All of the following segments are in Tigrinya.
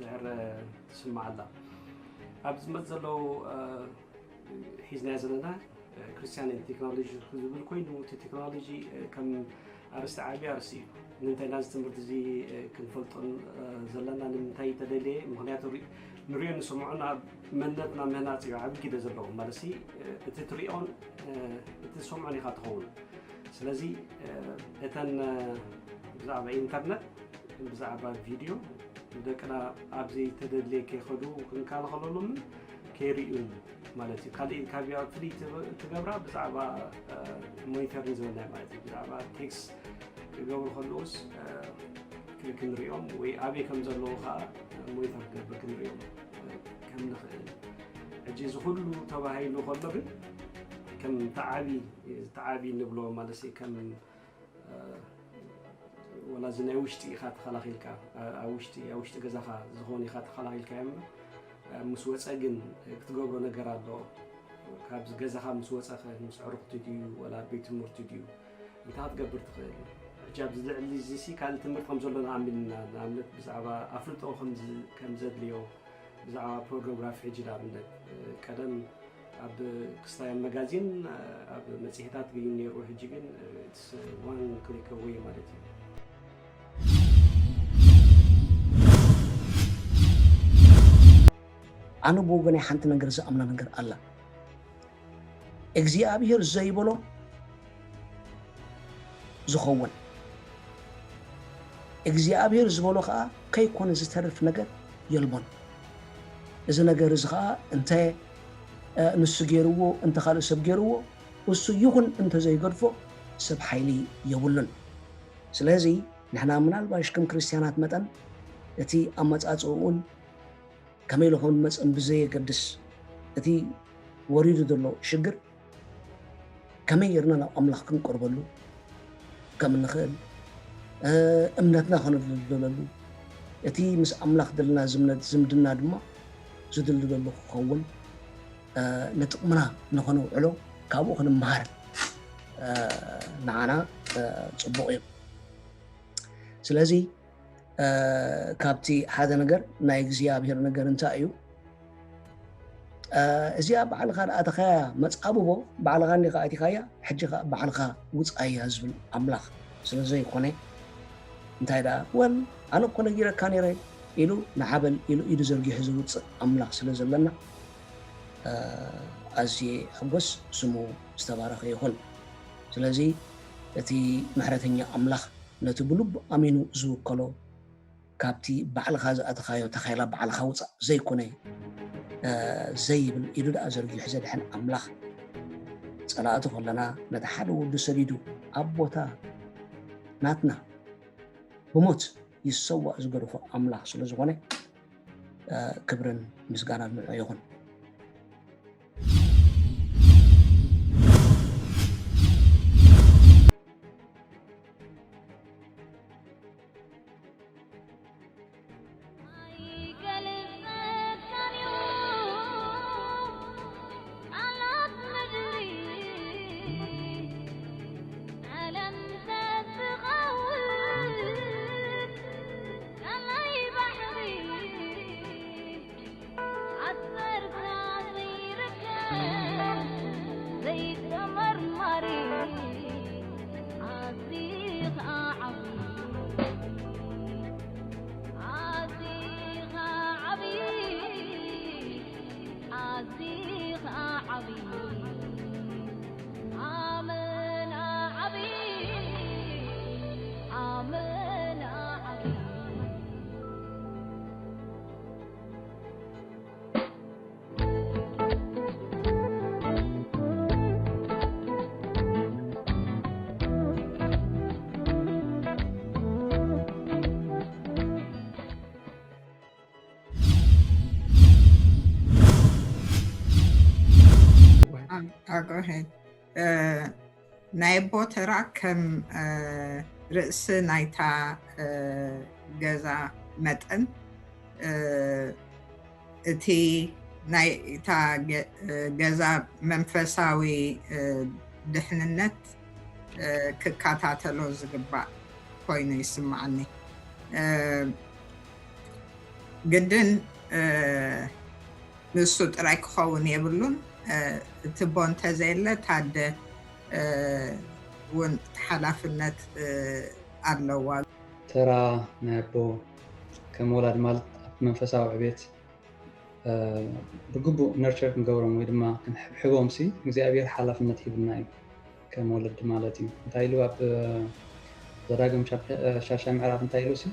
ትስማዕ ኣላ። ኣብዚ ዝመጽእ ዘለዉ ሒዝናዮ ዘለና ክርስቲያን ቴክኖሎጂ ዝብል ኮይኑ፣ እቲ ቴክኖሎጂ ከም ኣርእስቲ ዓቢ ኣርእስቲ እዩ። ንምንታይ ናዚ ትምህርቲ እዚ ክንፈልጦን ዘለና ንምንታይ ተደልየ? ምክንያቱ ንሪኦ ንሰምዖን ኣብ መንነትና ምህናፅ እዩ ዓቢ ግደ ዘለዎ። ማለት እቲ ትሪኦን እቲ ትሰምዖን ኢኻ ትኸውን። ስለዚ እተን ብዛዕባ ኢንተርነት፣ ብዛዕባ ቪድዮ ንደቅና ኣብ ዘይተደልየ ከይኸዱ ክንከላኸለሎምን ከይርእዩን ማለት እዩ። ካልእ ካብያ ፍልይ ትብ- ትገብራ ብዛዕባ ሞኒተሪንግ ዝበልና ማለት እዩ። ብዛዕባ ቴክስት ክገብሩ ከለውስ ክንሪኦም ወይ ኣበይ ከም ዘለዉ ከዓ ሞኒተር ክገብር ክንሪኦም ከም ንኽእል። ሕጂ እዚ ኩሉ ተባሂሉ ከሎ ግን ከም ተዓቢ ተዓቢ ንብሎ ማለት እዩ። ከም ወላ እዚ ናይ ውሽጢ ኢኻ ተኸላኺልካ፣ ኣብ ውሽጢ ኣብ ውሽጢ ገዛኻ ዝኾን ኢኻ ተኸላኺልካ እምበር ምስ ወፀ ግን ክትገብሮ ነገር ኣሎ። ካብዚ ገዛኻ ምስ ወፀኸ ምስ ዕርኽቲ ድዩ ወላ ቤት ትምህርቲ ድዩ እንታይ ክትገብር ትኽእል? ሕጂ ኣብዚ ልዕሊ እዚ ሲ ካልእ ትምህርቲ ከም ዘሎ ንኣምን ኢና። ንኣብነት ብዛዕባ ኣፍልጦ ከም ዝ- ከም ዘድልዮ ብዛዕባ ፖርኖግራፊ ሕጂ ንኣብነት ቀደም ኣብ ክስታይ ኣብ መጋዚን ኣብ መጽሔታት ግን ነይሩ። ሕጂ ግን one click away ማለት እዩ። ኣነ ብወገነይ ሓንቲ ነገር ዝኣምና ነገር ኣላ። እግዚኣብሔር ዘይበሎ ዝኸውን እግዚኣብሔር ዝበሎ ከዓ ከይኮነ ዝተርፍ ነገር የልቦን። እዚ ነገር እዚ ከዓ እንተ ንሱ ገይርዎ እንተ ካልእ ሰብ ገይርዎ እሱ ይኹን እንተ ዘይገድፎ ሰብ ሓይሊ የብሉን። ስለዚ ንሕና ምናልባሽ ከም ክርስትያናት መጠን እቲ ኣመፃፅኡን ከመይ ኢሉ ከም ዝመፅእን ብዘየገድስ እቲ ወሪዱ ዘሎ ሽግር ከመይ ጌርና ናብ ኣምላኽ ክንቀርበሉ ከም እንኽእል እምነትና ከነድልድለሉ እቲ ምስ ኣምላኽ ዘለና ዝምነት ዝምድና ድማ ዝድልድለሉ ክኸውን ንጥቕምና ንኸነውዕሎ ካብኡ ክንመሃር ንዓና ፅቡቕ እዩ። ስለዚ ካብቲ ሓደ ነገር ናይ እግዚኣብሔር ነገር እንታይ እዩ? እዚኣ ባዕልኻ ደኣ ተኻያ መጻብቦ ባዕልኻ እንዲኻ ኣቲኻያ ሕጂ ኸዓ ባዕልኻ ውጻያ ዝብል ኣምላኽ ስለ ዘይኮነ እንታይ ደኣ ወል ኣነ እኮ ነጊረካ ነይረ ኢሉ ንዓበል ኢሉ ኢዱ ዘርጊሑ ዝውፅእ ኣምላኽ ስለ ዘለና ኣዝየ ሕጎስ ስሙ ዝተባረኸ ይኹን። ስለዚ እቲ ምሕረተኛ ኣምላኽ ነቲ ብልቡ ኣሚኑ ዝውከሎ ካብቲ ባዕልኻ ዝኣተኻዮ ተኻይላ ባዕልኻ ውፃእ ዘይኮነ ዘይብል ኢዱ ደኣ ዘርጊሑ ዘድሕን ኣምላኽ ፀላእቱ ከለና ነቲ ሓደ ወዱ ሰዲዱ ኣብ ቦታ ናትና ብሞት ይሰዋእ ዝገደፎ ኣምላኽ ስለ ዝኾነ ክብርን ምስጋናን ንዑ ይኹን። ናይ ኣቦ ተራ ከም ርእሲ ናይታ ገዛ መጠን እቲ ናይታ ገዛ መንፈሳዊ ድሕንነት ክከታተሎ ዝግባእ ኮይኑ ይስምዓኒ። ግድን ንሱ ጥራይ ክኸውን የብሉን። እቲ ቦ እንተዘየለ ታደ እውን ሓላፍነት ኣለዋ። ተራ ናይ ኣቦ ከም ወላድ ማለት ኣብቲ መንፈሳዊ ዕቤት ብግቡእ ነርቸር ክንገብሮም ወይ ድማ ክንሕብሕቦም ሲ እግዚኣብሔር ሓላፍነት ሂብና እዩ። ከም ወለዲ ማለት እዩ። እንታይ ኢሉ ኣብ ዘዳግም ሻሻ ምዕራፍ እንታይ ኢሉ ሲ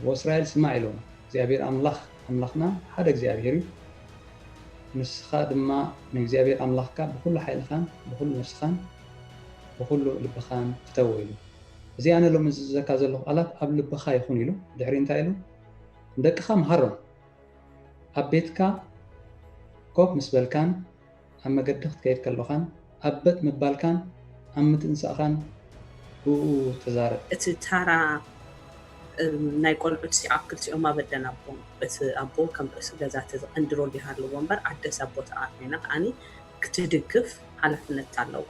ወእስራኤል ስማዕ ኢሉ እግዚኣብሔር ኣምላኽ ኣምላኽና ሓደ እግዚኣብሔር እዩ። ንስኻ ድማ ንእግዚኣብሔር ኣምላኽካ ብኩሉ ሓይልኻን ብኩሉ ነፍስኻን ብኩሉ ልብኻን ፍተዎ ኢሉ። እዚ ኣነ ሎሚ ዝዘካ ዘለኹ ቃላት ኣብ ልብኻ ይኹን ኢሉ ድሕሪ እንታይ ኢሉ ንደቅኻ ምሃሮም ኣብ ቤትካ ኮፍ ምስ በልካን ኣብ መገዲ ክትከይድ ከለኻን ኣብ በጥ ምባልካን ኣብ ምትንሳእኻን ብኡ ተዛረብ። እቲ ታራ ናይ ቆልዑት ሲ ኣብ ክልቲኦም ኣበደን ኣቦ እቲ ኣቦ ከም ርእሲ ገዛ እቲ ቀንዲ ሮል ይሃልዎ እምበር ኣደስ ኣቦ ተኣ ኮይና ከዓኒ ክትድግፍ ሓላፍነት ኣለዋ።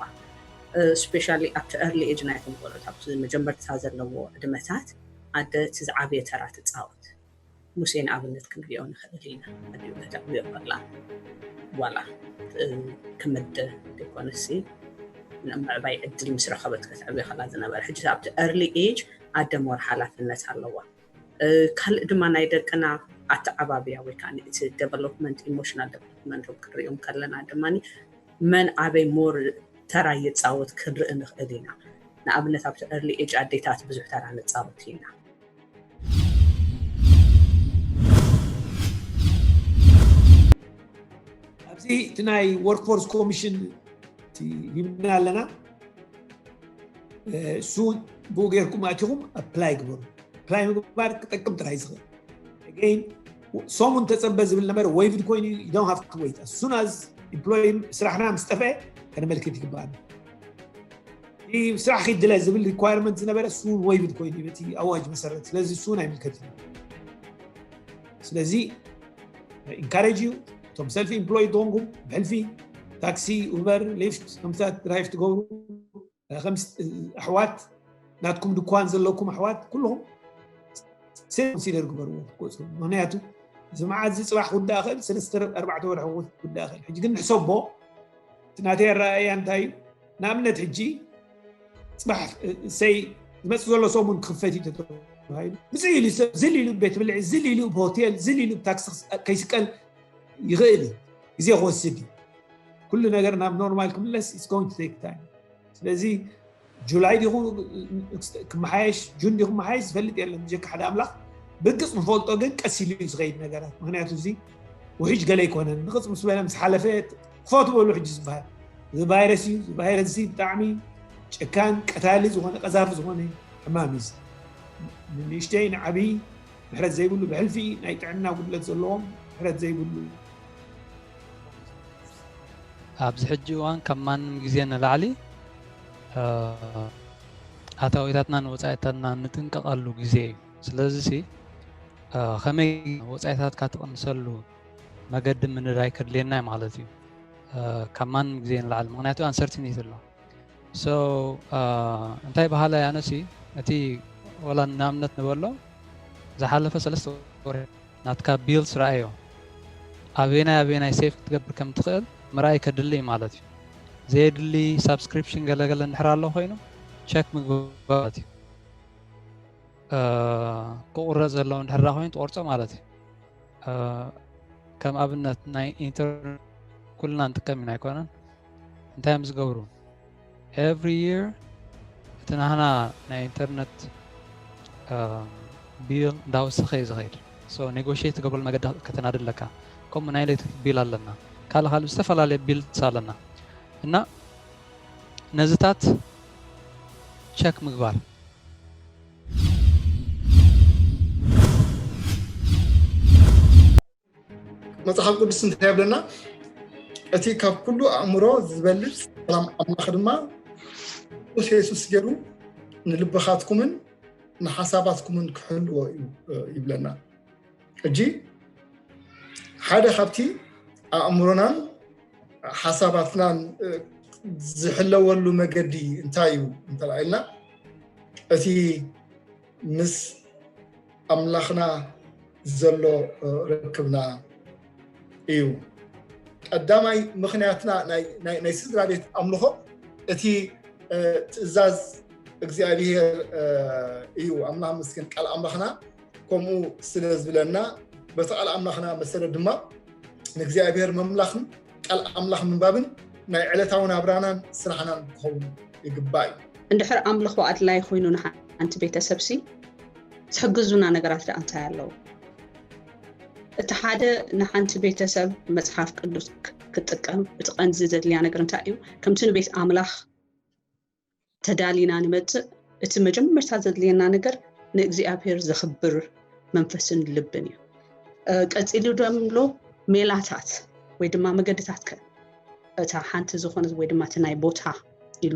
ስፔሻሊ ኣብቲ ኤርሊ ኤጅ ናይቶም ቆልዑት ኣብቲ መጀመርታ ዘለዎ ዕድመታት ኣደ እቲ ዝዓበየ ተራ ትፃወት። ሙሴ ንኣብነት ክንሪኦ ንኽእል ኢና። ኣዲኡ ከተዕብዮ ከላ ዋላ ክምደ ዘይኮነሲ ምዕባይ ዕድል ምስ ረኸበት ከተዕብዮ ከላ ዝነበረ ሕጂ ኣብቲ ኤርሊ ኤጅ ኣደ ሞር ሓላፍነት ኣለዋ። ካልእ ድማ ናይ ደቅና ኣተዓባብያ ወይ ከዓ እቲ ዴቨሎፕመንት ኢሞሽናል ዴቨሎፕመንቶም ክንሪኦም ከለና ድማ መን ኣበይ ሞር ተራ ይፃወት ክንርኢ ንኽእል ኢና። ንኣብነት ኣብቲ ኤርሊ ኤጅ ኣዴታት ብዙሕ ተራ ንፃወት ኢና። ኣብዚ እቲ ናይ ወርክፎርስ ኮሚሽን ሂብና ኣለና። እሱ ብኡ ጌርኩም ኣቲኹም ኣፕላይ ግበሩ። ኣፕላይ ምግባር ክጠቅም ጥራይ ዝኽእል ሰሙን ተፀበ ዝብል ነበረ ወይቭድ ኮይኑ you don't have to wait as soon as employee ስራሕና ምስ ጠፍአ ከነመልክት ይግባኣና። ስራሕ ክድለ ዝብል ሪኳርመንት ዝነበረ እሱ ወይቭድ ኮይኑ በቲ ኣዋጅ መሰረት ስለዚ እሱ ኣይምልከት እዩ። ስለዚ ኢንካሬጅ እዩ እቶም ሰልፊ ኢምፕሎይ ትኾንኩም ብሕልፊ ታክሲ ኡበር ሊፍት ከምታት ድራይቭ ትገብሩ ኣሕዋት ናትኩም ድኳን ዘለኩም ኣሕዋት ኩልኹም ኮንሲደር ግበርዎ ክትቆፅሩ። ምክንያቱ እዚ መዓት እዚ ፅባሕ ክውዳእ ክእል ሰለስተ ኣርባዕተ ወርሒ ክውዳእ ክእል። ሕጂ ግን ንሕሰቦ እቲ ናተይ ኣረኣእያ እንታይ እዩ? ንኣብነት ሕጂ ፅባሕ ሰይ ዝመፅእ ዘሎ ሰሙን ክኽፈት እዩ ተባሂሉ ዝል ኢሉ ሰብ ዝል ኢሉ ቤት ብልዒ ዝል ኢሉ ብሆቴል ዝል ኢሉ ብታክሲ ከይስቀል ይኽእል እዩ። ግዜ ክወስድ እዩ። ኩሉ ነገር ናብ ኖርማል ክምለስ it's going to take time። ስለዚ ጁላይ ዲኹ ክመሓየሽ ጁን ዲኹ መሓየሽ ዝፈልጥ የለን ብጀካ ሓደ ኣምላኽ። ብግፅ ንፈልጦ ግን ቀስ ኢሉ እዩ ዝኸይድ ነገራት። ምክንያቱ እዚ ውሕጅ ገለ ኣይኮነን። ንቕፅ ምስ በለ ምስ ሓለፈ ክፈቱ በሉ ሕጂ ዝበሃል እዚ ቫይረስ እዩ። እዚ ቫይረስ እዚ ብጣዕሚ ጨካን ቀታሊ ዝኾነ ቀዛፊ ዝኾነ ሕማም እዩ። ንንእሽተይ ንዓብዪ ምሕረት ዘይብሉ ብሕልፊ ናይ ጥዕና ጉድለት ዘለዎም ምሕረት ዘይብሉ። ኣብዚ ሕጂ እዋን ካብ ማንም ግዜ ንላዕሊ ኣታዊታትና ንወፃኢታትና እንጥንቀቐሉ ግዜ እዩ። ስለዚ ሲ ከመይ ወፃኢታትካ ትቕንሰሉ መገዲ ምንዳይ ከድልየና ማለት እዩ። ካብ ማንም ግዜ ንላዕሊ ምክንያቱ ኣንሰርቲኒቲ ኣሎ። So እንታይ በሃላይ ኣነሲ እቲ ወላ ንኣብነት ንበሎ ዝሓለፈ ሰለስተ ወርሒ ናትካ ቢልስ ረኣዮ ኣበየናይ ኣበየናይ ሴፍ ክትገብር ከም ትኽእል ምርኣይ ከድሊ እዩ ማለት እዩ። ዘየድሊ ሳብስክሪፕሽን ገለገለ እንድሕር ኣሎ ኮይኑ ቸክ ምግባር ማለት እዩ። ክቁረፅ ዘለዎ እንድሕር ኮይኑ ትቆርፆ ማለት እዩ። ከም ኣብነት ናይ ኢንተርኔት ኩልና ንጥቀም ኢና ኣይኮነን? እንታይ እዮም ዝገብሩ? ኤቭሪ ይር እቲ ናህና ናይ ኢንተርኔት ቢል እንዳወሰኸ እዩ ዝኸይድ። ኔጎሽት ትገብረሉ መገዲ ከተናድ ኣለካ። ከምኡ ናይ ኤሌክትሪክ ቢል ኣለና፣ ካልእ ካልእ ዝተፈላለየ ቢልስ ኣለና እና ነዚታት ቸክ ምግባር መፅሓፍ ቅዱስ እንታይ ይብለና? እቲ ካብ ኩሉ ኣእምሮ ዝበልፅ ሰላም ኣምላኽ ድማ ክርስቶስ የሱስ ገይሩ ንልብኻትኩምን ንሓሳባትኩምን ክሕልዎ እዩ ይብለና። ሕጂ ሓደ ካብቲ ኣእምሮናን ሓሳባትናን ዝሕለወሉ መገዲ እንታይ እዩ እንተኢልና እቲ ምስ ኣምላኽና ዘሎ ርክብና እዩ። ቀዳማይ ምኽንያትና ናይ ስድራ ቤት ኣምልኾ እቲ ትእዛዝ እግዚኣብሔር እዩ። ኣምላኽ ምስኪን ቃል ኣምላኽና ከምኡ ስለ ዝብለና በቲ ቃል ኣምላኽና መሰረት ድማ ንእግዚኣብሔር ምምላኽን ቃል ኣምላኽ ምንባብን ናይ ዕለታዊ ናብራናን ስራሕናን ክኸውን ይግባእ እዩ። እንድሕር ኣምልኾ ኣድላይ ኮይኑ ንሓንቲ ቤተሰብ ሲ ዝሕግዙና ነገራት ደኣ እንታይ ኣለዉ? እቲ ሓደ ንሓንቲ ቤተሰብ መጽሓፍ ቅዱስ ክትጥቀም እቲ ቀንዲ ዘድልያ ነገር እንታይ እዩ? ከምቲ ንቤት ኣምላኽ ተዳሊና ንመጽእ፣ እቲ መጀመርታ ዘድልየና ነገር ንእግዚኣብሔር ዘኽብር መንፈስን ልብን እዩ። ቀጺሉ ደምሎ ሜላታት ወይ ድማ መገድታት ከ እታ ሓንቲ ዝኾነት ወይ ድማ እቲ ናይ ቦታ ኢሉ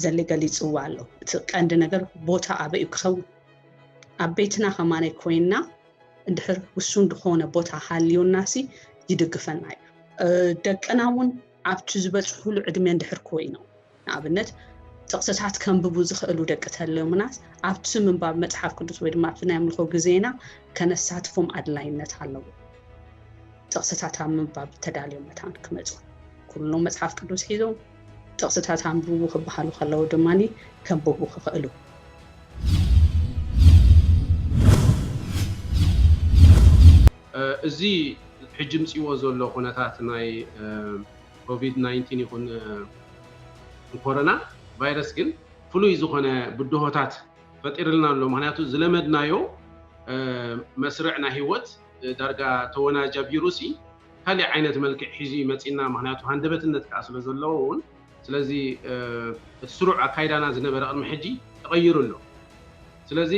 ዘለ ገሊፅዋ ኣሎ። እቲ ቀንዲ ነገር ቦታ ኣበይ እዩ ክኸውን? ኣብ ቤትና ከማነይ ኮይንና እንድሕር ውሱን ዝኾነ ቦታ ሃልዮናሲ ይድግፈና እዩ። ደቅና እውን ኣብቲ ዝበፅሑሉ ዕድመ እንድሕር ኮይኖም ንኣብነት ጥቕስታት ከንብቡ ዝኽእሉ ደቂ ተለዮምናስ ኣብቲ ምንባብ መፅሓፍ ቅዱስ ወይ ድማ ኣብቲ ናይ ኣምልኾ ግዜና ከነሳትፎም ኣድላይነት ኣለዎ። ጥቕስታት ኣብ ምንባብ ተዳልዮም መታን ክመፁ ኩሎም መፅሓፍ ቅዱስ ሒዞም ጥቕስታት ኣንብቡ ክበሃሉ ከለዉ ድማ ከንብቡ ክኽእሉ። እዚ ሕጂ ምፅዎ ዘሎ ኩነታት ናይ ኮቪድ ናይንቲን ይኹን ኮሮና ቫይረስ ግን ፍሉይ ዝኾነ ብድሆታት ፈጢርልና ኣሎ። ምክንያቱ ዝለመድናዮ መስርዕ ናይ ህይወት ዳርጋ ተወናጃቢሩ ሲ ካሊእ ዓይነት መልክዕ ሒዙ መፂና። ምክንያቱ ሃንደበትነት ከዓ ስለ ዘለዎ እውን ስለዚ እቲ ስሩዕ ኣካይዳና ዝነበረ ቅድሚ ሕጂ ተቐይሩ ኣሎ። ስለዚ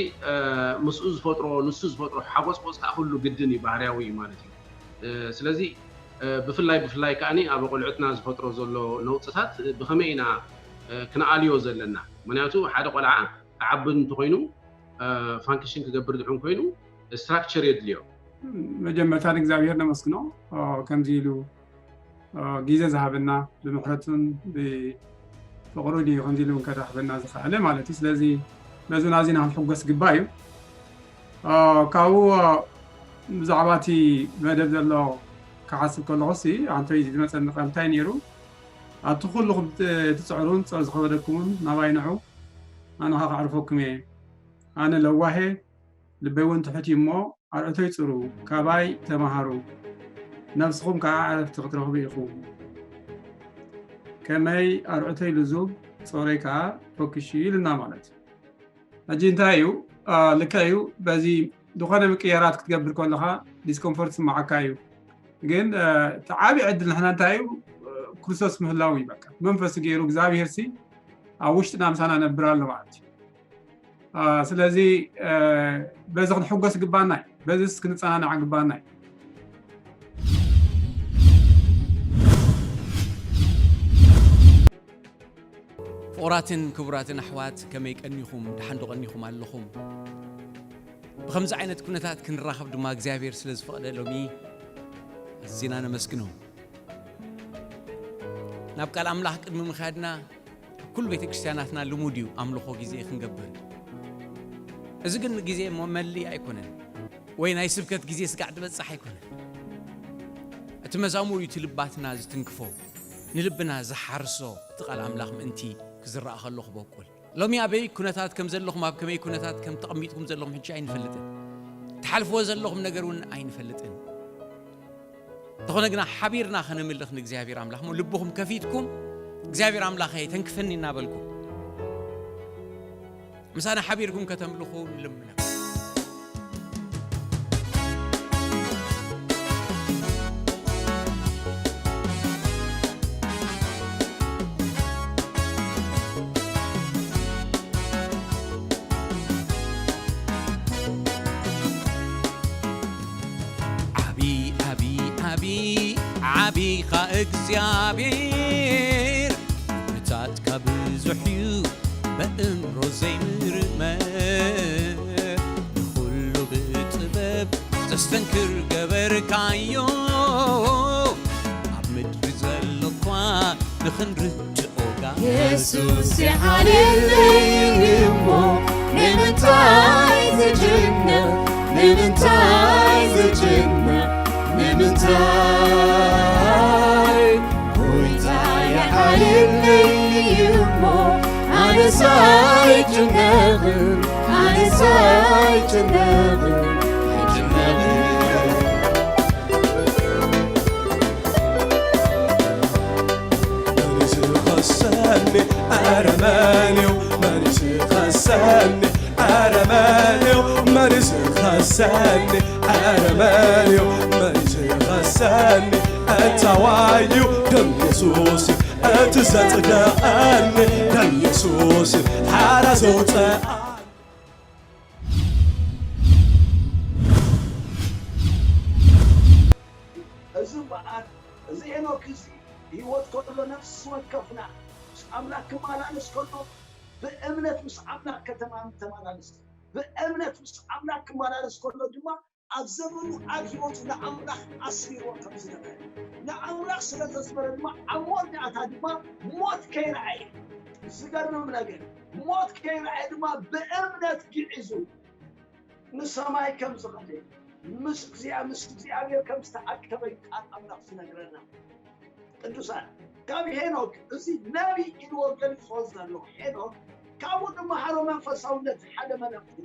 ምስኡ ዝፈጥሮ ንሱ ዝፈጥሮ ሓጎፅቆፅ ከዓ ኩሉ ግድን እዩ፣ ባህርያዊ እዩ ማለት እዩ። ስለዚ ብፍላይ ብፍላይ ከዓ ኣብ ቆልዑትና ዝፈጥሮ ዘሎ ነውፅታት ብከመይ ኢና ክንኣልዮ ዘለና? ምክንያቱ ሓደ ቆልዓ ክዓቢ እንተኮይኑ ፋንክሽን ክገብር ድሕን ኮይኑ ስትራክቸር የድልዮ። መጀመርታ ንእግዚኣብሔር ነመስግኖ ከምዚ ኢሉ ግዜ ዝሃበና ብምሕረቱን ብፍቅሩ ድዩ ከምዚ ኢሉ እውን ከራኽበና ዝኽኣለ ማለት እዩ። ስለዚ በዚ ናዚና ክንሕጎስ ግባእ እዩ። ካብኡ ብዛዕባ እቲ መደብ ዘሎ ክሓስብ ከለኹ ሲ ኣንቶይ ዝመፀኒ ቃል እንታይ ነይሩ? ኣብቲ ኩልኹም ትፅዕሩን ፀር ዝኸበደኩምን ናባይ ንዑ ኣነ ከዓ ከዕርፈኩም እየ። ኣነ ለዋሄ ልበይ እውን ትሑት እዩ እሞ ኣርዕቶይ ፅሩ፣ ካባይ ተምሃሩ፣ ነብስኹም ከዓ ዕረፍቲ ክትረኽቡ ኢኹም። ከመይ ኣርዕቶይ ልዙብ፣ ጾረይ ከዓ ፈኪሹ ኢሉና ማለት እዩ። ሕጂ እንታይ እዩ ልክዕ እዩ። በዚ ዝኾነ ምቅያራት ክትገብር ከለኻ ዲስኮምፎርት ስማዓካ እዩ። ግን እቲ ዓብዪ ዕድል ንሕና እንታይ እዩ ክርስቶስ ምህላው እዩ። በቃ መንፈሱ ገይሩ እግዚኣብሄር ሲ ኣብ ውሽጥና ምሳና ነብር ኣሎ ማለት እዩ። ስለዚ በዚ ክንሕጎስ ግባና እዩ። በዚስ ክንፀናናዕ ግባና እዩ። ፍቑራትን ክቡራትን ኣሕዋት ከመይ ቀኒኹም? ደሓን ዶ ቀኒኹም ኣለኹም? ብኸምዚ ዓይነት ኩነታት ክንራኸብ ድማ እግዚኣብሔር ስለ ዝፈቕደ ሎሚ ኣዝና ነመስግኖ። ናብ ቃል ኣምላኽ ቅድሚ ምኻድና ኩሉ ቤተ ክርስቲያናትና ልሙድ እዩ ኣምልኾ ግዜ ክንገብር። እዚ ግን ግዜ መመልኢ ኣይኮነን ወይ ናይ ስብከት ግዜ ስጋዕ ዝበጽሕ ኣይኮነን። እቲ መዛሙር እዩ እቲ ልባትና ዝትንክፎ፣ ንልብና ዝሓርሶ እቲ ቃል ኣምላኽ ምእንቲ ክዝራእ ከሎ ክበቁል። ሎሚ ኣበይ ኩነታት ከም ዘለኹም ኣብ ከመይ ኩነታት ከም ተቐሚጥኩም ዘለኹም ሕጂ ኣይንፈልጥን። ትሓልፍዎ ዘለኹም ነገር እውን ኣይንፈልጥን። እንተኾነ ግና ሓቢርና ከነምልኽ ንእግዚኣብሔር ኣምላኽ እሞ ልብኹም ከፊትኩም እግዚኣብሔር ኣምላኸ ተንክፈኒ እናበልኩም ምሳና ሓቢርኩም ከተምልኹ ንልምነኩም። ዓቢ ዓቢ ዓቢ ዓቢኻ እግዚኣብሔር ምሕረትካ ብዙሕ እዩ በእምሮ ዘይምርመር ንኹሉ ብጥበብ ዘስተንክር ገበርካዮ ኣብ ምድሪ ዘሎ እኳ ንኽንርድኦ ጋር የሱስ ይሓልለይ እሞ ንምንታይ ዝጭነቕ ንምንታይ ዝጭነቕ ንምንታይ ጎይታ ይሓልለይ እሞ ኣነስ ኣይጭነቕን ኣነስ ኣይጭነቕን ኣይጭነቕን መን ዝኸሰኒ ኣረ መን እዩ መን ዝኸሰኒ ኣረ መን እዩ መን ዝኸሰኒ ኣረ መን እዩ መን ዝኸሰኒ እታዋይ እዩ ደም የሱስ እቲ ዘጽደቐኒ ደም የሱስ ሓራ ዘውፅኣኒ እዚ በዓል እዚ ሄኖክ እዚ ብህይወት ከሎ ነፍሲ ወከፍና ምስ ኣምላኽ ክመላለስ ከሎ ብእምነት ምስ ኣምላኽ ከተማ ተመላለስ ብእምነት ምስ ኣምላኽ ክመላለስ ከሎ ድማ ኣብ ዘመኑ ኣብ ህይወቱ ንኣምላኽ ኣስሚርዎ ከም ዝነበረ ንኣምላኽ ስለ ዘስመረ ድማ ኣብ መወዳእታ ድማ ሞት ከይረኣየ ዝገርም ነገር ሞት ከይረኣየ ድማ ብእምነት ግዒዙ ንሰማይ ከም ዝኸደ ምስ እግዚኣብ ምስ እግዚኣብሔር ከም ዝተኣከበ እዩ ቃል ኣምላኽ ዝነግረና። ቅዱሳን ካብ ሄኖክ እዚ ነቢይ ኢልዎ ገሊፅዎ ዘሎ ሄኖክ ካብኡ ንመሃሮ መንፈሳውነት ሓደ መልእኽቲ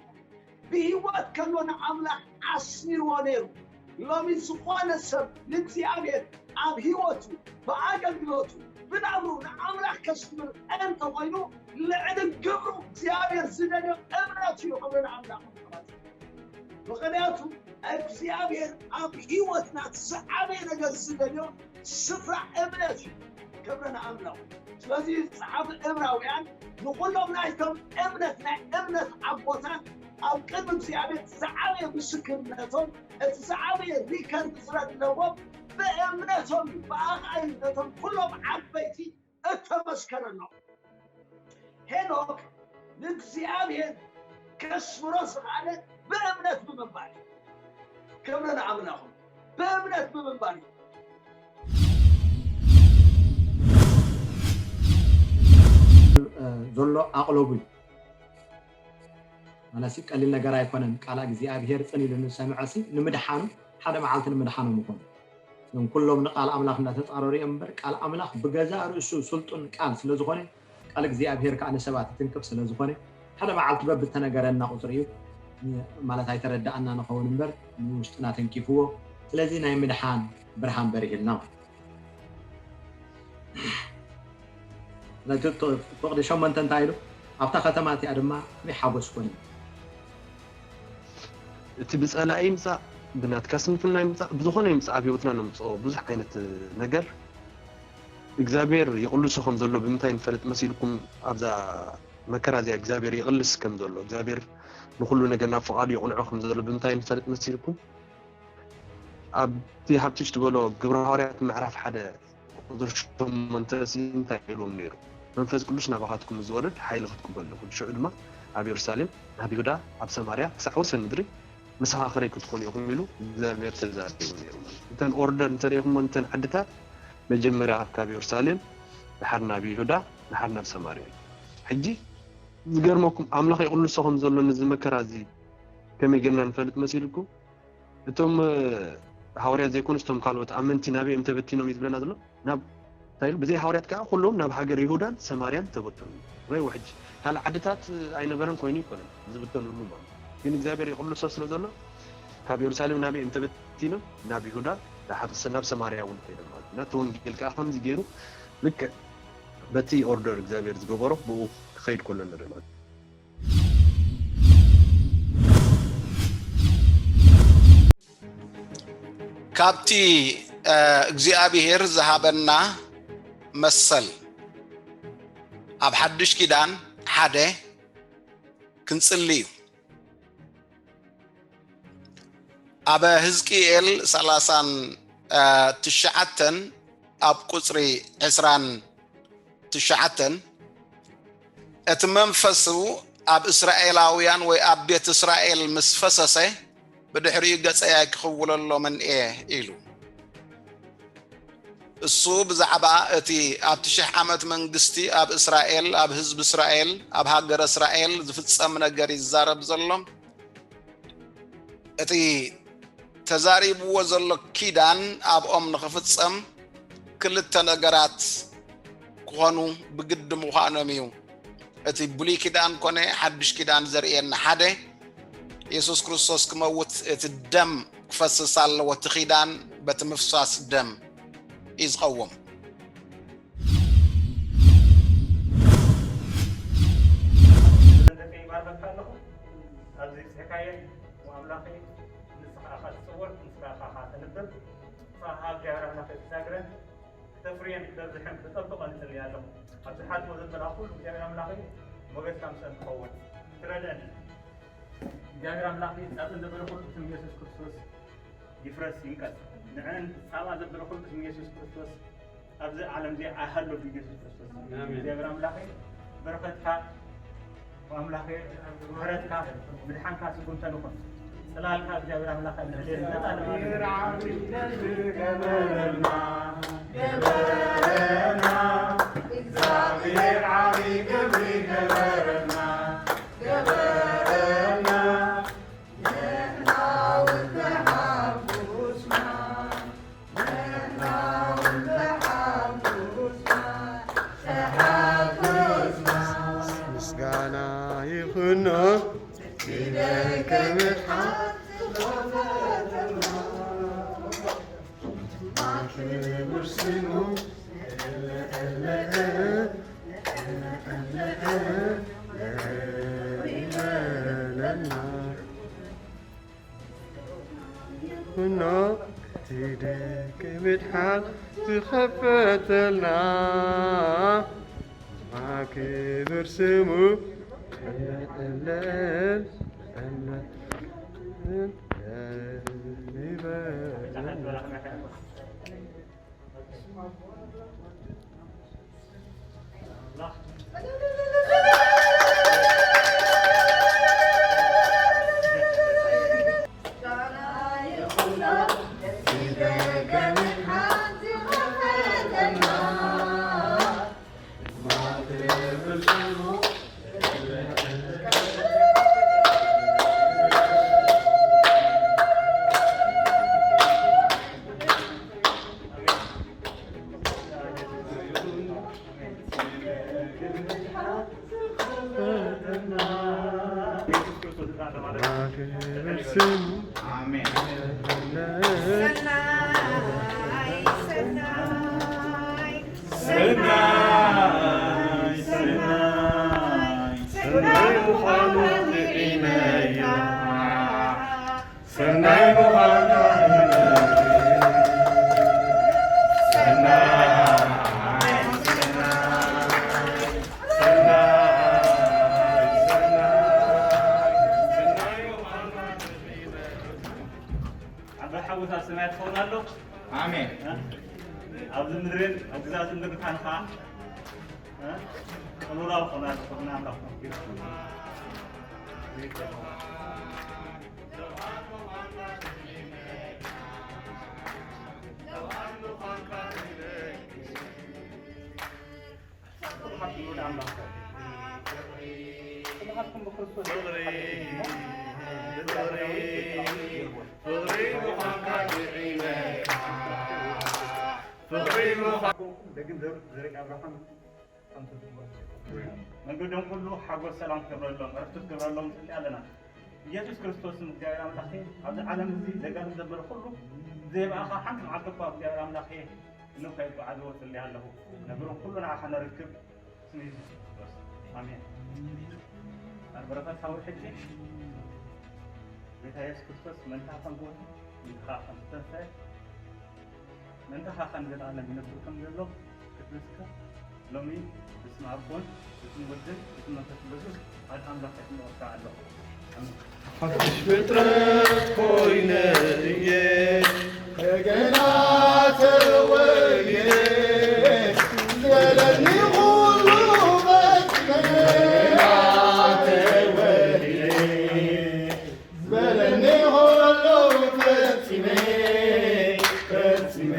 ብህይወት ከሎ ንኣምላኽ ኣስሚርዎ ነይሩ። ሎሚ ዝኾነ ሰብ ንእግዚኣብሔር ኣብ ህይወቱ ብኣገልግሎቱ ብናብሩ ንኣምላኽ ከስምር እንተኾይኑ ልዕሊ ግብሩ እግዚኣብሔር ዝደልዮ እምነት እዩ ክብሪ ንኣምላኽ ምክንያቱ እግዚኣብሔር ኣብ ህይወትና ዝዓበየ ነገር ዝደልዮ ስፍራ እምነት እዩ ክብሪ ንኣምላኽ ስለዚ ጸሓፊ ዕብራውያን ንኹሎም ናይቶም እምነት ናይ እምነት ኣቦታት ኣብ ቅድሚ እግዚኣብሔር ዝዓበየ ምስክርነቶም እቲ ዝዓበየ ሪከርድ ስለለዎም ብእምነቶም እዩ ብኣኽኣዩ ነቶም ኩሎም ዓበይቲ እተመስከረሎም ሄኖክ ንእግዚኣብሔር ከስምሮ ዝኸኣለ ብእምነት ብምንባር እዩ። ክብሪ ንኣምላኹ ብእምነት ብምንባር እዩ። ዘሎ ኣቕለቡ እዩ። ማለትሲ ቀሊል ነገር ኣይኮነን። ቃል እግዚኣብሔር ጽን ኢሉ ንሰምዐሲ ንምድሓኑ ሓደ መዓልቲ ንምድሓኑ ምኾኑ። እዞም ኩሎም ንቃል ኣምላኽ እንዳተጻረሩ እዮም እምበር ቃል ኣምላኽ ብገዛእ ርእሱ ስልጡን ቃል ስለ ዝኾነ ቃል እግዚኣብሔር ከኣ ንሰባት ይትንክፍ ስለ ዝኾነ ሓደ መዓልቲ በብተነገረና ቁጽሪ እዩ ማለት ኣይተረዳኣና ንኸውን እምበር ንውሽጥና ተንኪፍዎ። ስለዚ ናይ ምድሓን ብርሃን በሪህልና ማለት እዩ። ነቲ ፍቕዲ ሸሞንተ እንታይ ኢሉ ኣብታ ከተማ እቲኣ ድማ ዓብዪ ሓጎስ ኮነ። እቲ ብጸላኢ ይምጻእ ብናትካ ስንፍና ይምጻእ ብዝኾነ ይምጻእ ኣብ ህይወትና ነምጽኦ ብዙሕ ዓይነት ነገር እግዚኣብሔር ይቕልሶ ከም ዘሎ ብምንታይ ንፈልጥ መሲልኩም ኣብዛ መከራ እዚኣ እግዚኣብሔር ይቕልስ ከም ዘሎ እግዚኣብሔር ንኹሉ ነገር ናብ ፍቓዱ የቕንዖ ከም ዘሎ ብምንታይ ንፈልጥ መሲልኩም ኣብቲ ሃብትሽ ዝበሎ ግብረ ሃዋርያት ምዕራፍ ሓደ ቁፅሪ ሸሞንተ እንታይ ኢልዎም ነይሩ መንፈስ ቅዱስ ናባኻትኩም ዝወርድ ሓይሊ ክትቅበሉ ኢኹም ሽዑ ድማ ኣብ የሩሳሌም ናብ ይሁዳ ኣብ ሰማርያ ክሳዕ ወሰን ምድሪ መሰኻኽረይ ክትኮኑ ኢኹም ኢሉ እግዚኣብሔር ተዛሪቡ ነይሩ እተን ኦርደር እንተሪኢኹሞ እተን ዓድታት መጀመርያ ካብ የሩሳሌም ድሓር ናብ ይሁዳ ድሓር ናብ ሰማርያ እዩ ሕጂ ዝገርመኩም ኣምላኽ ይቕልሶ ከም ዘሎ ነዚ መከራ እዚ ከመይ ጌርና ንፈልጥ መሲልኩም እቶም ሃዋርያት ዘይኮኑስ እቶም ካልኦት ኣመንቲ ናበይ እዮም ተበቲኖም እዩ ዝብለና ዘሎ ናብ እንታይ ኢሉ ብዘይ ሃዋርያት ከዓ ኩሎም ናብ ሃገር ይሁዳን ሰማርያን ተበተኑ ረይዎ ሕጂ ካልእ ዓድታት ኣይነበረን ኮይኑ ይኮነን ዝብተኑሉ ማለት ግን እግዚኣብሔር ይቕልሶ ስለ ዘሎ ካብ የሩሳሌም ናበይ እዮም ተበቲኖም ናብ ይሁዳ ናብ ሰማርያ እውን ኮይኖም ማለት እና እቲ ወንጌል ከዓ ከምዚ ገይሩ ልክዕ በቲ ኦርደር እግዚኣብሔር ዝገበሮ ብኡ ክኸይድ ከሎ ንርኢ ማለት ካብቲ እግዚኣብሔር ዝሃበና መሰል ኣብ ሓድሽ ኪዳን ሓደ ክንጽሊ እዩ ኣብ ህዝቅኤል ሰላሳን ትሽዓተን ኣብ ቁፅሪ ዕስራን ትሽዓተን እቲ መንፈሱ ኣብ እስራኤላውያን ወይ ኣብ ቤት እስራኤል ምስ ፈሰሰ ብድሕሪኡ ገጸይ ኣይክኽውለሎምን እየ ኢሉ። እሱ ብዛዕባ እቲ ኣብቲ ሽሕ ዓመት መንግስቲ ኣብ እስራኤል፣ ኣብ ህዝቢ እስራኤል፣ ኣብ ሃገረ እስራኤል ዝፍጸም ነገር ይዛረብ ዘሎ። እቲ ተዛሪብዎ ዘሎ ኪዳን ኣብኦም ንኽፍጸም ክልተ ነገራት ክኾኑ ብግዲ ምዃኖም እዩ። እቲ ብሉይ ኪዳን ኮነ ሓድሽ ኪዳን ዘርእየና ሓደ፣ የሱስ ክርስቶስ ክመውት እቲ ደም ክፈስስ ኣለዎ። እቲ ኪዳን በቲ ምፍሳስ ደም እዩ ዝቐውም። ደቀይ ይባርኸካ ኣለኹ። ኣብዚ ጽሕካየ ኣምላኸይ ንስኻ ኢኻ ትጽውዕ፣ ንስኻ ኢኻ ተንብብ። ንስኻ እግዚኣብሔር ኣምላኸይ ትዛግረን ክተፍርየን ክተብዝሐን ክተጠብቐን እጽሊ ኣለኹ። ኣብ ዝሓልፎ ዘበላ ኩሉ እግዚኣብሔር ኣምላኸይ ሞገስካ ምሰን ክኸውን ትረድአን። እግዚኣብሔር ኣምላኸይ ጻጽን ዘበለ ኩሉ ብስም ኢየሱስ ክርስቶስ ይፍረስ ይንቀል። ንዕን ጻባ ዘበለ ኩሉ ብስም ኢየሱስ ክርስቶስ ኣብዚ ዓለም እዚ ኣይሃሉ ብኢየሱስ ክርስቶስ። እግዚኣብሔር ኣምላኸይ በረኸትካ ኣምላኸይ ምሕረትካ ምድሓንካ ስጉምተን ይኹን። ጽላልካ እግዚኣብሔር ኣምላኸ ንዕሌን ዘጣልማ ገበረና ገበረና እግዚኣብሔር ዓብይ ግብሪ ገበረና ገበረና ንሕና እውን ተሓጉስና ንሕና እውን ተሓጉስና ተሓጉስና ምስጋና ይኹኖ ፊደል ከምትሓት ኩኖ እቲ ደገ ምድሓን ዝኸፈተልና ክብር ስሙ እምነትን እምነትን ይበለና። ኣባ ሓጎስ ኣብ ሰማያት ክኸውን ኣሎ። ኣሜን። ኣብዚ ምድርን ኣብ ግዛት ምድርን ካንኻ ቅሉላው ክኾን ኣሎ። ክኾን ኣሎ። መገዶም ኩሉ ሓጎስ ሰላም ክትገብረሎም ዕረፍቲ ክትገብረሎም ንፅሊ ኣለና። ኢየሱስ ክርስቶስ እግዚኣብሔር ኣምላኽ ኣብዚ ዓለም እዚ ዘጋጥም ዘበለ ኩሉ ዘይብኣኻ ሓንቲ መዓልቲ እኳ እግዚኣብሔር ኣምላኽ ንኸይጓዓዝዎ እጽሊ ኣለኹ። ነገሮም ኩሉ ንዓኻ ነርክብ። ስም የሱስ ክርስቶስ ኣሜን። ኣብ በረኸት ሳውል ሕጂ ጌታ የሱስ ክርስቶስ መንታ ከም ዝሞተ መንታ ከም ዝተንሰአ መንታ ኻኻ ንዘለኣለም ይነብር ከም ዘሎ ክትምስክር ሎሚ ብስም ኣቦን ብስም ወድን ብስም መንፈስ ቅዱስ ሓደ ኣምላኽ የድንቖካ ኣለኹ። ኣሜን። ሓድሽ ፍጥረት ኮይነ እየ ከገና ተወልደ ዝበለኒ ኩሉ ፈጽመ ተወልደ ዝበለኒ ኩሉ ፈጽመ ፈጽመ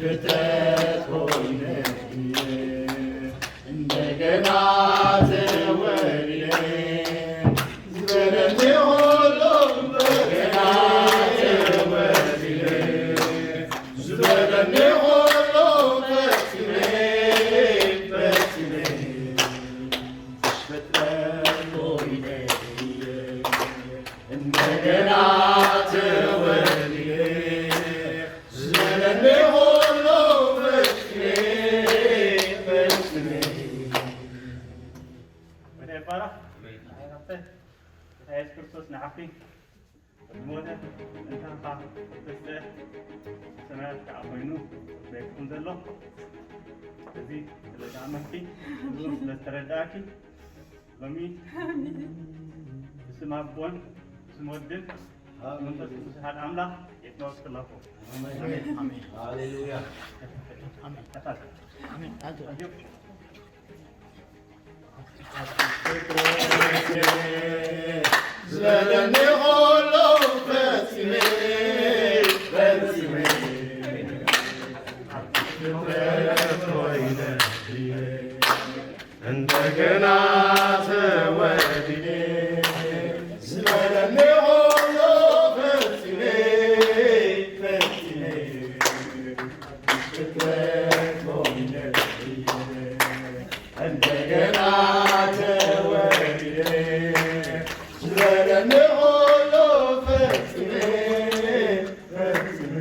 ፍጥረት ኮይነ እንደገና ተወልደ ዝበለኒ ኩሉ እንደገና ተወልደ ዝበለኒ ኩሉ ፈጺመ ፈጺመ ፍጥረት ኮይነ እንደገና ተወልደ ወደ ይባረኽ። ኣሜን። ኣሜን። ኣሜን። ጌታ የሱስ ክርስቶስ ንዓኺ ዝሞተ እንታኻ ዝተስጠ ሰማያት ከዓ ኮይኑ ቤትኩም ዘሎ እዚ ስለ ዝኣመንኪ ስለ ዝተረዳእኪ ሎሚ ብስም ኣቦን ብስም ወድን ብስም መንፈስ ቅዱስ ሓደ ኣምላኽ የጥመቕክለኹ። ኣሜን። ኣሜን። ሃሌሉያ። ኣሜን። ኣሜን። ዝበለኒ ኩሉ ፈጺመ፣ ፈጺመ። እንደገና ተወልደ ዝበለኒ ኩሉ ፈጺመ፣ ፈጺመ። ፍጥረት ኮይነ እንደገና ተወልደ ዝበለኒ ኩሉ ፈጺመ፣ ፈጺመ።